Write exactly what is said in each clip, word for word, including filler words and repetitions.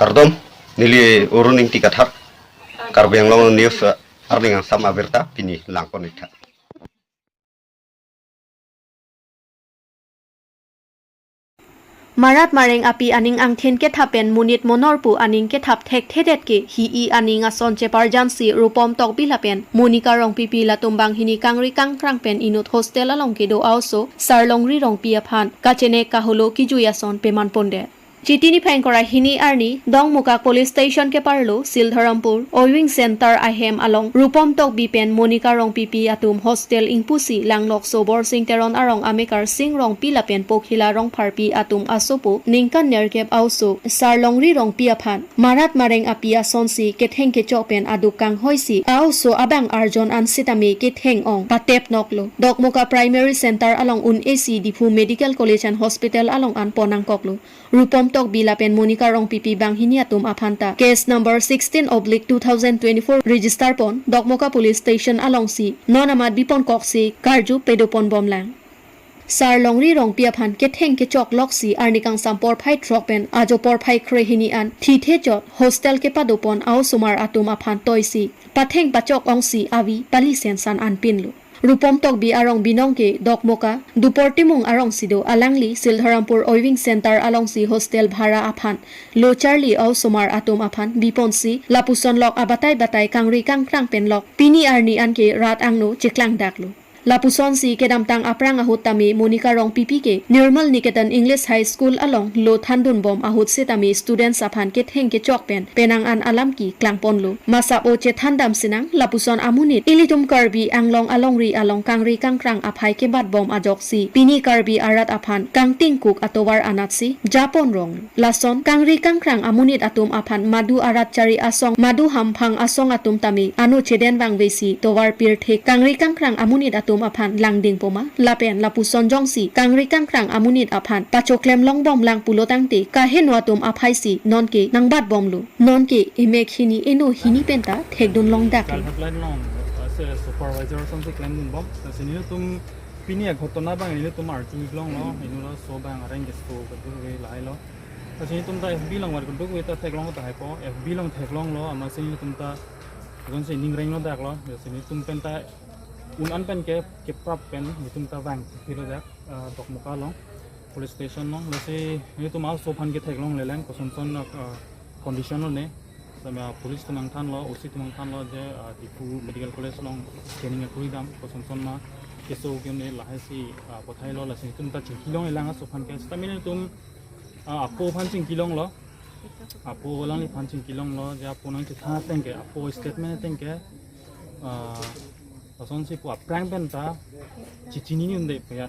Kardom, neli Arun Ingti Kathar, Karbi Anglong News, eh, arni kangsam abirta pini langpon-iktha. Marat mareng api aning angthin kethap pen monit monor pu aning kethap thekthedet ke hi-i aning ason cheparjansi Rupom Tokbi lapen Monica Rongpipi latum banghini kangri kangkrang pen inut hostel along kedo a-oso Sarlongri Rongpi aphan kachenek kaholo kijui ason peman pondet. Chiti niphai ingkoi ra hini arni Dokmoka Police Station keparlo Sildharampur Owing Center ahem along Rupom Tokbi pen Monica Rongpipi atum hostel ingpusi langlokso Borsing Teron arong amekar Sing Rongpi lapen Pokhila Rongpharpi atum asopo ningkan nerkep a-oso Sarlongri Rongpi aphan marat mareng api asonsi ketheng kechok pen aduk kanghoisi a-oso abang arjon an sitame ketheng ong patep noklo. Dokmoka Primary Center along un-esi Diphu Medical College and Hospital along an pon nangkoklo. Rupom Tokbi lapen Monica Rongpipi banghini atum aphanta case number sixteen oblique two thousand twenty-four register pon Dokmoka Police Station alongsi non amat bipon koksi karju pedo pon bomlang. Sarlongri Rongpi aphan ketheng kechok loksi arni kangsam porphai throk pen ajo porphai kre hini an thithe chot hostel kepado pon a-osomar atum aphan toisi patheng pachok ongsi avi pali sensan anpinlo. Rupom Tokbi arong binong ke Dokmoka, Dupor Timung arongsi do, alangli Sildharampur Owing Center alongsi hostel bhara aphan lo charli a-osomar atum aphan biponsi lapuson lok abatai batai kangri kangkrang pen lok pini arni anke rat angno cheklangdaklo. Lapusonsi kedamtang aphrang ahut tame Monica Rongpipi ke Nirmal Niketan English High School along lo thandun bom ahut sitame students aphan ketheng kechok pen penang an alam keklangponlo. Masap o chethan dam sinang lapuson amonit ilitum Karbi Anglong alongri along kangri kangkrang aphai kebat bom ajoksi pini Karbi arat aphan kangtingkuk atovar anatsi japon rong. Lason kangri kangkrang amonit atum aphan madu arat chari asong madu hamphang asong atum tame ano cheden vangvesi tovar pirthe kangri kangkrang amonit atum aphan langding poma lapen lapuson jongsi kangri kangkrang amonit aphan pachoklem long bomlang pulo tangte kaheno atum aphaisi nonke nangbat bomlo. Nonke emek hini eno hini penta thekdun longdaklo. Child helpline along, eh, se supervisor asonsi klemdun bom. Lasi nelitum pini aghotona abang nelitum arju-ik longlo, inut aso abang areng keso kadokave lahai lo. Lasi nelitum ta F B along var kadokave ta theklong tahai po, F B along theklonglo, amatsi nelitum ta agonsi ning renglo daklo. Lasi nelitum penta un an pen ke keprap pen nelitum ta vang philo dak, eh, Dokmoka along. Police station along, lasi nelitum a-oso aphan ke theklongle lang, kosonson, ah, condition lo ne. Samya police atum nangthanlo, O C atum nangthanlo je, ah, Diphu Medical College along scanning akuri dam, kosonson ma keso ke-un-e lahaisi, ah, pathailo, lasi nelitum ta chingkilongle lang a-oso aphan ke. Sitame nelitum, ah, apo aphan chingkilonglo. Apo alangliphan chingkilonglo, je apo nangchethan ateng ke, apo statement ateng ke, ah, lasonsi pu aphrang penta chechinine un-e pu ya.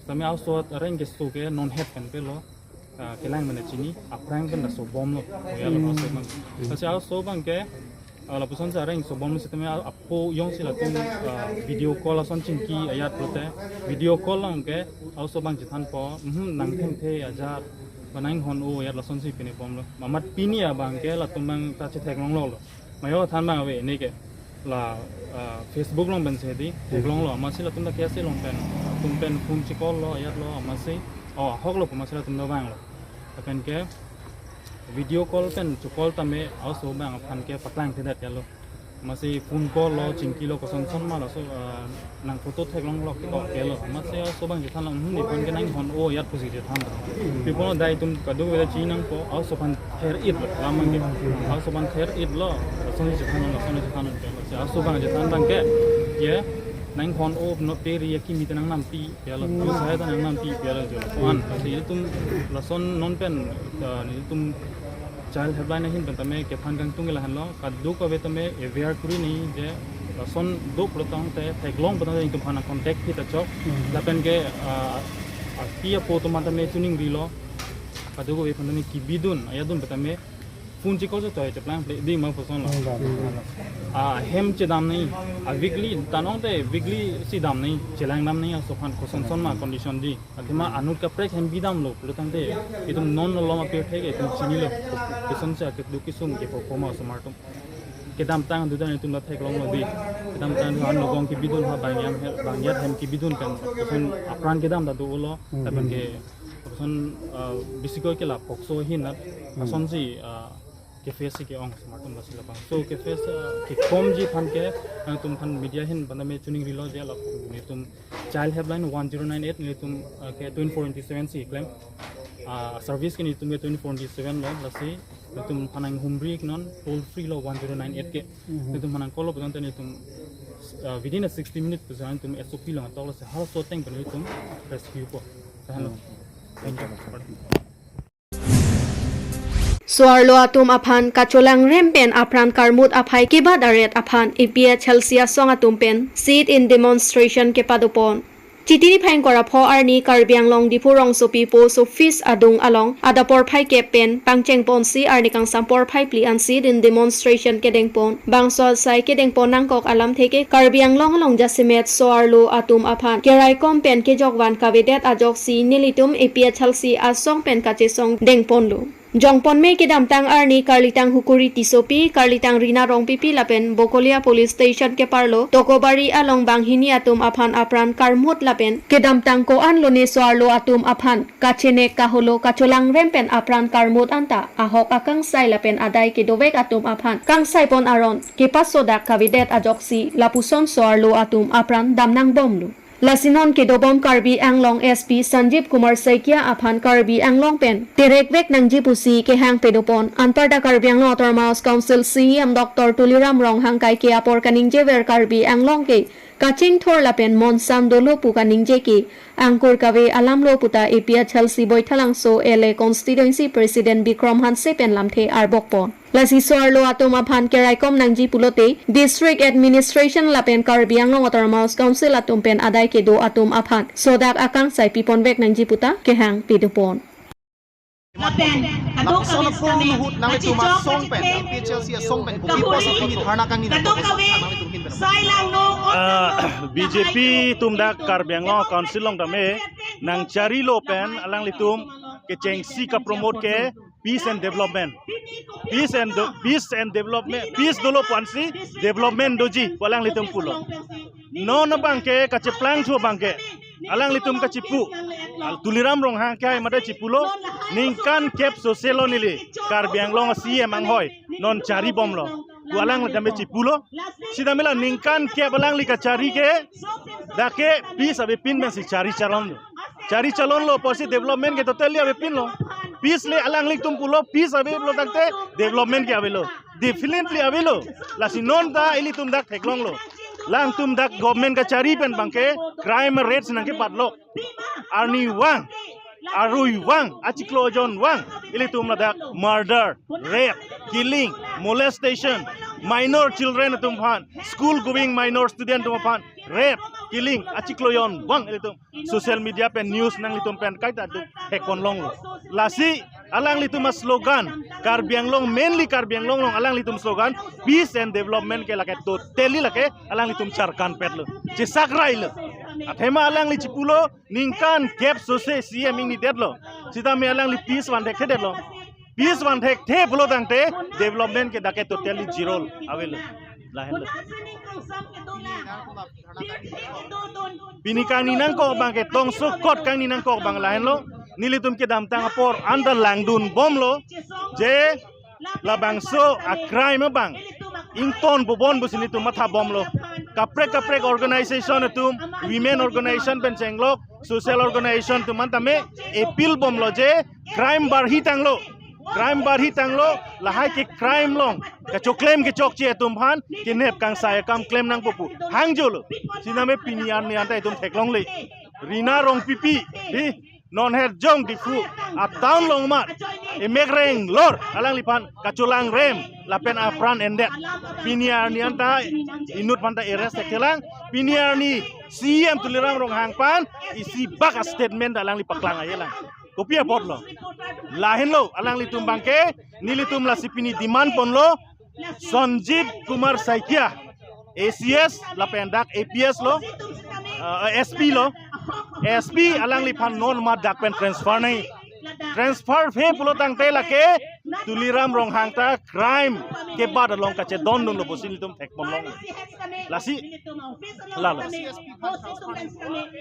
Sitame a-oso areng keso ke non het pen pelo, ah, kelang mene chini, aphrang pen laso bomlo pu ya lo a-oso abang. Lasi a-oso abang ke, ah, lapusonsi areng keso bomlo sitame a-, apo jongsi latum, ah, video call ason chingki ajat pulote, video call along ke a-oso abang chethanpo, mhm, nangthemthe ajat, ba nanghon-o ajat lasonsi pine bomlo. Amat pini abang ke latum abang ta chetheklonglo lo. Mayo than abang ave ne ke. La, ah, Facebook along pensi di, theklonglo, amatsi latum ta K S A along pen, latum pen phone che-call lo, ajat lo, amatsi, oh, ahok lo, amatsi latum ta vanglo. Lapen ke video call pen che-call tame a-oso abang aphan ke paklangthedet ya lo. Amatsi phone call lo, chingkilo kosonson ma laso, ah, nang photo theklonglo ke, oh, ke lo. Amatsi a-oso abang chethanlo, hmm, nephan ke nanghon-o ajat pusi chethan. Pi apot dai itum kadokave ta chinangpo, a-oso aphan ther-itlo, lam abang ke. A-oso aphan ther-itlo, lasonsi chethan, lasonsi chethan ke. Lasi a-oso abang chethan abang ke, ye, nanghon-o non peri akimi ta nangnampi, ya lo, tu saya ta nangnampi, ya lo, jo. Wan, lasi itum, lason non pen, ah, itum child helpline ahin pen tame kethan kangtung ke lahenlo, kadokave tame aware kuri nangji je, lason do pulo tangte, theklong pulo tangte itum aphan contact pi ta chok. Hmm. Lapen ke, ah, api apo atum aphan tame chuning rilo, kadokave aphan tame kebidun, ajatdun pu tame, phone che-call chot cheplang ple di ma puson lo. Hmm, dam. Ah, hem chedam nangji, ah, weekly, tanong te weekly si dam nangji, chelang dam nangji, a-oso aphan kosonson ma condition di. Athema anut kaprek hem bidamlo pulo tangte, itum non along apirthe ke itum chinilo, kosonsi akeduk kesung ke po koma osomar atum. Kedamtang dudan itum ta theklonglo di. Kedamtang dudan logong kebidun ha bangyam he, bangyat hem kebidun pen, koson apran kedam ta dolo, hmm, lapen ke, koson, ah, bisiko ke la POCSO ahin nat, hmm, asonsi, ah, ke-face ke-ong osomar atum lasi labang. So ke-face, uh, kekomji aphan ke nangtum aphan media ahin bandame chuning rilo je lapu nelitum child helpline one zero nine eight nelitum, uh, ke twenty-four into seven si klem. Uh, service ke nelitum ke twenty-four into seven lo, lasi nelitum aphan nanghumri non toll free lo one zero nine eight ke. Mhm. Nelitum aphan nang-call lo pulote nelitum, uh, within a sixty minutes pu nelitum S O P lo nangtok lo, lasi halaso ateng pen nelitum rescue po. Lahenlo. Mhm. Thank you. So-arlo atum aphan kacholangrem pen apran karmut aphai kebat aret aphan A P H L C asong atum pen sit-in demonstration kepadopon. Chiti niphai ingkoi ra pho arni Karbi Anglong Diphu rongsopi post office adung along adap porphai kep pen pangchengponsi arni kangsam porphai phli an sit-in demonstration kedengpon. Bangso asai kedengpon nangkok alamthe ke Karbi Anglong along jasemet so-arlo atum aphan keraikom pen kejokvan kavedet ajoksi nelitum A P H L C asong pen kachesong dengponlo. Jongponme kedamtang arni karlitang Hukuri Tissopi, karlitang Rina Rongpipi lapen Bokolia Police Station keparlo Tokobari along banghini atum aphan apran karmut lapen kedamtang ko-an lone so-arlo atum aphan kachenek kaholo kacholangrem pen apran karmut anta ahok akangsai lapen adai kedovek atum aphan kangsaipon aron kepasodak kavedet ajoksi lapuson so-arlo atum apran damnangbomlo. Lasi non kedobom Karbi Anglong S P Sanjeev Kumar Saikia aphan Karbi Anglong pen terekvek nangji pusi kehang pedopon. Anparta Karbi Anglong Autonomous Council C E M Doctor Tuliram Ronghang kaike apor kaningjever Karbi Anglong ke kachingthur lapen monsan dolo pu kaningje ke angkur kave alamlo puta A P H L C Baithalangso L A Constituency President Bikram Hanse pen lamthe arbokpon. Lasi so-arlo atum aphan keraikom nangji pulote District Administration lapen Karbi Anglong Autonomous Council atum pen adai kedo atum aphan sodak akangsai piponvek nangji puta kehang pedopon. Lapen kadokave lapuson apor sitame ahut nanglitum kachechok asong pen, kachecheng A P H L C asong pen, kopi apotsi kahori pini dharna kangni nangkok kahori, nanglitum ahin pen. Sai langno, ah, B J P atum dak Karbi Anglong Council along tame nangcharilo pen alanglitum kechengsi kapromote ke peace and development. Peace and de-, peace and development. Peace dolo pu ansi development doji pu alanglitum pulo. Non abangke kacheplangthu abangke alanglitum kachipu. Al Tuliram Ronghang ke hai mate chipulo. Ningkan kep sose lo neli Karbi Anglong C E M anghoi non charibomlo pu alanglitum chipulo. Sitame la ningkan kep alangli kachari ke dak ke peace avepin pensi chari chalonlo. Chari chalonlo apotsi development ke totally avepinlo. Peace le alanglitum pulo, peace avelo tangte development ke avelo. Definitely avelo. Lasi non ta ilitum dak theklonglo. Alangtum dak government kachari pen abangke crime rate nangkepatlo. Arnivang, aruivang, achiklo ajonvang, ilitum ladak murder, rape, killing, molestation, minor children atum aphan, school going minor student atum aphan rape, killing, achiklo ajonvang ilitum social media pen news nanglitum pen kaita duk thekponlonglo. Lasi alanglitum aslogan, Karbi Anglong, mainly Karbi Anglong along alanglitum slogan peace and development ke lake totally lake alanglitum charkanpetlo, chesakrailo. Athema alangli chipulo ningkan kep sose C E M ingnidetlo. Sitame alangli peace vanthekthedetlo. Peace vanthekthe pulo tangte development ke dak ke totally zero avelo. Lahenlo. Pini kangni nangkok abangke tongsokot kangni nangkok abang lahenlo. Nelitum kedamtang apor anta langdunbomlo je labangso a-crime abang ingtonbomnon pusi nelitum mathabomlo. Kaprek kaprek organization atum, women organization pen chenglok, social organization atum anta me appeal bomlo je crime barhitanglo. Crime barhitanglo, lahai ke crime along kachoklem kechokche atum aphan kenep kangsai akam klem nangpo pu hangjolo. Sitame pini arni anta itum theklongle. Rina Rongpipi, hi, non Hetjong Diphu a-town along amat emek renglor alangliphan kacholangrem lapen apran endet. Pini arni anta inut aphanta arrest thekthe lang. Pini arni C E M Tuliram Ronghang aphan isi bak a-statement alangli paklang ayelang. Kopi apotlo? Lahenlo alanglitum abangke, nelitum lasi pini demand ponlo, Sanjeev Kumar Saikia, A C S lapen dak A P S lo, uh, S P lo, S P alangliphan non amat dak pen transfer nangji. Transfer phe pulo tangte lake Tuliram Ronghang ta crime kebat along kachedondunlo pusi nelitum thekponlong. Lasi, lalo.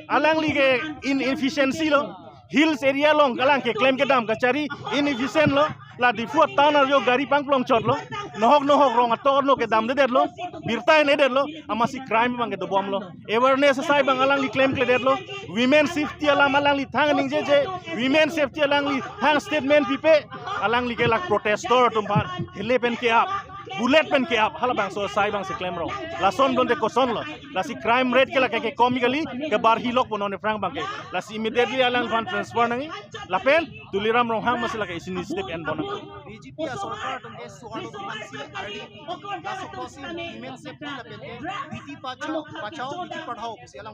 Alangli ke in-, inefficiency lo. Hills area along kalang keklem kedam kachari inefficient lo. La Diphu town arjo gari pangplong chot lo. Nohok nohok rong ator no kedam dedet lo. Birta ne det lo. Amatsi crime abang kedobom lo. Awareness asai abang alangli klemkledet lo. Women safety alam alangli thang ningjeje. Women safety alangli thang statement pipe. Alangli ke la protestor atum aphan. Hele pen ke-ap. Bullet pen ke-ap. Halabangso asai abangsi klemrong. Lason bonte koson lo. Lasi crime rate ke lake kekom kali, kebarhi lok ponon aphrang abangke. Lasi immediately alangphan transfer nangji. Lapen Tuliram Ronghang amatsi lake isi initiative enbom nang. B J P asorkar atum ke suharno atum aphansi ardi. Laso apotsi women safety lapen ke beti bachao, bachao beti padhao pusi alam.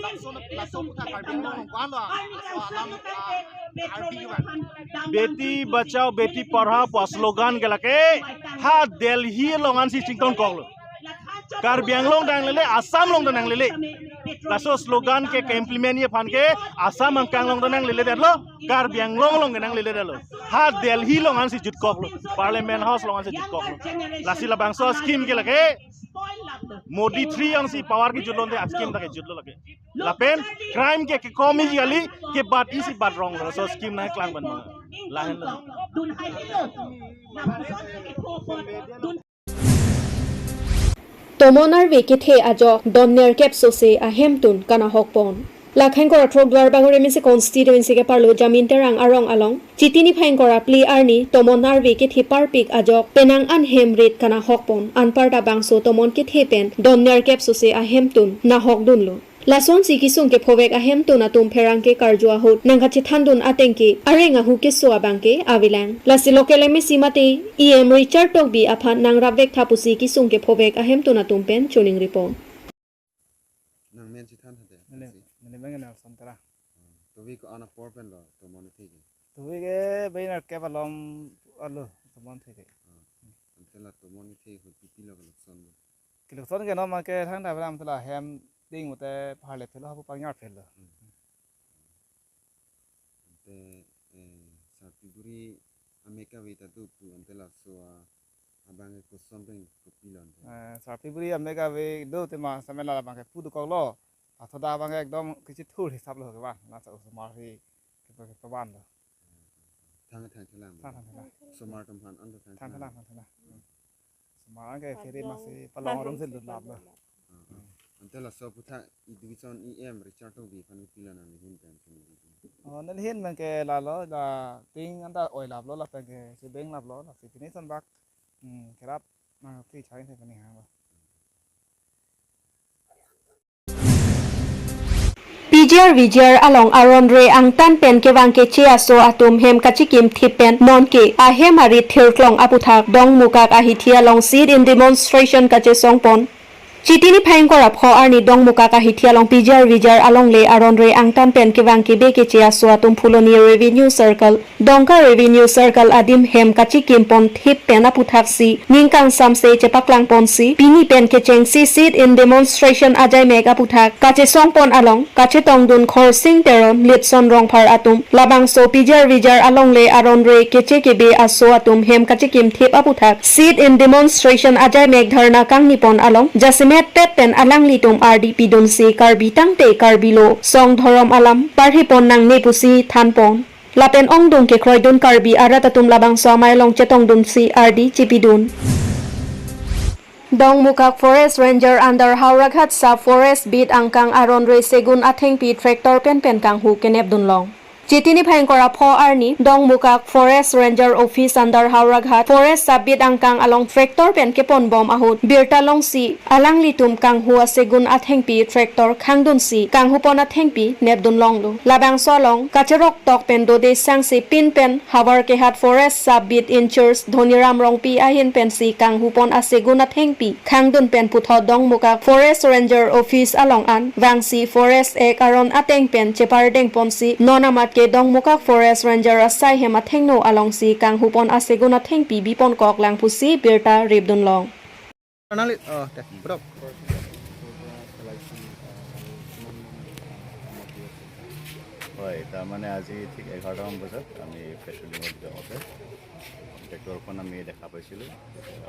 Laso, laso aputhak Karbi Anglong along ko-an lo, laso alam, ah, ardi kevan. Beti bachao beti padhao pu slogan ke lake ha Delhi along ansi chington koklo. Karbi Anglong ta nanglele, Assam along ta nanglele. Laso slogan ke, ke-implement ji aphan ke Assam angkang along ta nanglele detlo, Karbi Anglong along ke nanglele detlo. Ha Delhi along ansi jutkoklo, Parliament House along ansi jutkoklo. Lasi labangso scheme ke lake Modi three ansi power kejut lonte a-scheme ta kejutlo lake. Lapen crime ke kekom ji kali, kebat isi bat rong, laso scheme nangklang ban. Lahenlo. Tomon arve kethe ajok don nerkep sose ahemtun kanahokpon. La Khengkor Throk Duarbagori M A C constituency keparlo Jamin Terang arong along Chiti niphai ingkoi ra phli arni tomon arve kethe parpik ajok penang an hem rit kanahokpon. Anparta bangso tomon kethe pen don nerkep sose ahemtun nahokdunlo. Lasonsi kesung kephovek ahemtun atum pherangke karju ahut nangkachethandun ateng ke areng ahu keso abangke avelang. Lasi local M A C mate E M Richard Tokbi aphan nangrapvek tha pusi kesung kephovek ahemtun atum pen choningripon. Nangmen chethan hade. Neli, neli men Nelson Terang. Hmm. Tovi ko-an apor pen lo tomon kethe ke? Tovi ke bai nerkep alom arlo tomon kethe ke. Hmm. Ante la tomon kethe ahut kopilo kelokson lo? Kelokson ke non abangke thangta abang ante la hem ding mate pharle phelo hapu pangyar phelo. Hmm. Ante, eh, sarpi buri amek ave ta do pu ante laso a-, abangke koson pen kopilo ante? Eh, sarpi buri amek ave do te ma samela abangke pu dokoklo. Athoda abangke ekdom kechethur hisap lo ke bang. Laso osomar hi kepe kepe ban lo. Thang thang thelang. Thang thang thelang. Osomar atum aphan an thang thang thelang, thelang. Thang thelang. Hmm. Osomar ke phere masi palong arum si lun lap lo. Ah, ah. Ante laso aputhak education E M Richard Tokbi aphan kopilo nangli ahin pen chini? Oh, neli ahin pen ke lalo, la ting anta oi lap lo, lapen ke chebeng lap lo, lasi pini son bak, hmm, kerap nangphi chai se pini hang lo. P G R V G R along aron re angtan pen kevang keche aso atum hem kachekimthip pen non ke ahem arit thirklong aputhak Dongmukak ahithi along sit-in demonstration kachesongpon. Chiti niphai ingkoi ra pho arni Dongmukak ahithi along P G R V G R alongle aron re angtan pen kevang kebe keche aso atum Phuloni Revenue Circle, Dongka Revenue Circle adim hem kachekimponthip pen aputhaksi ning kangsamse chepaklangponsi pini pen kechengsi sit-in demonstration ajaimek aputhak kachesongpon along kachetongdun Khorsing Teron, Litson Rongphar atum labangso P G R V G R alongle aron re keche kebe aso atum hem kachekimthip aputhak sit-in demonstration ajaimek dharna kangnipon along jasemet pet pen alanglitum ardi pidunsi Karbi tangte Karbi lo, song dhorom alam parhipon nangne pusi thanpon. Lapen ongdung kekroidun Karbi arat atum labangso amei along chetongdunsi ardi chepidun. Dongmukak Forest Ranger under Howraghat Sub Forest Beat angkang aron re segun athengpi tractor pen pen kanghu kenepdunlong. Chiti niphai ingkoi ra pho arni Dongmukak Forest Ranger Office under Howraghat Forest Sub Beat angkang along tractor pen keponbom ahut birta longsi alanglitum kanghu asegun athengpi tractor khangdunsi kanghupon athengpi nepdunlonglo. Labangso along kacheroktok pen dode sangse pin pen Howraghat Forest Sub Beat in-charge Dhoniram Rongpi ahin pensi kanghupon asegun athengpi khangdun pen puthot Dongmukak Forest Ranger Office along an vangsi Forest Act aron ateng pen chepardengponsi non amat ke Dongmukak Forest Ranger asai hem athengno alongsi kanghupon asegun athengpi biponkoklang pusi birta ripdunlong. Nangli, oh, teh, bro. হয়, তাৰমানে আজি ঠিক এঘাৰটামান বজাত আমি পেট্ৰলিঙত যাওঁতে ট্ৰেক্টৰখন আমি দেখা পাইছিলোঁ,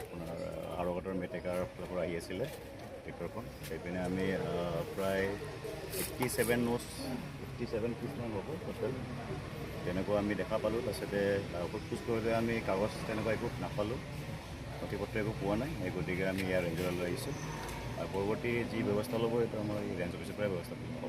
আপোনাৰ হাওৰাঘাটৰ মেটেকাৰ ফালৰ পৰা আহি আছিলে। পেপাৰখন। সেইপিনে আমি আহ, প্ৰায় eighty seven notes, eighty seven পিচমান হ'ব টোটেল। তেনেকুৱা আমি দেখা পালোঁ। তাৰপিছতে আহ, সোধ পোছ কৰোঁতে আমি কাগজ তেনেকুৱা একো নাপালোঁ, নথি পত্ৰ একো পোৱা নাই। সেই গতিকে আমি ইয়াৰ ৰেঞ্জলৈ আহিছোঁ। আৰু পৰৱৰ্তী যি ব্যৱস্থা ল'ব, এইটো আমাৰ এই ৰেঞ্জ অফিচৰ পৰাই ব্যৱস্থা ল'ব।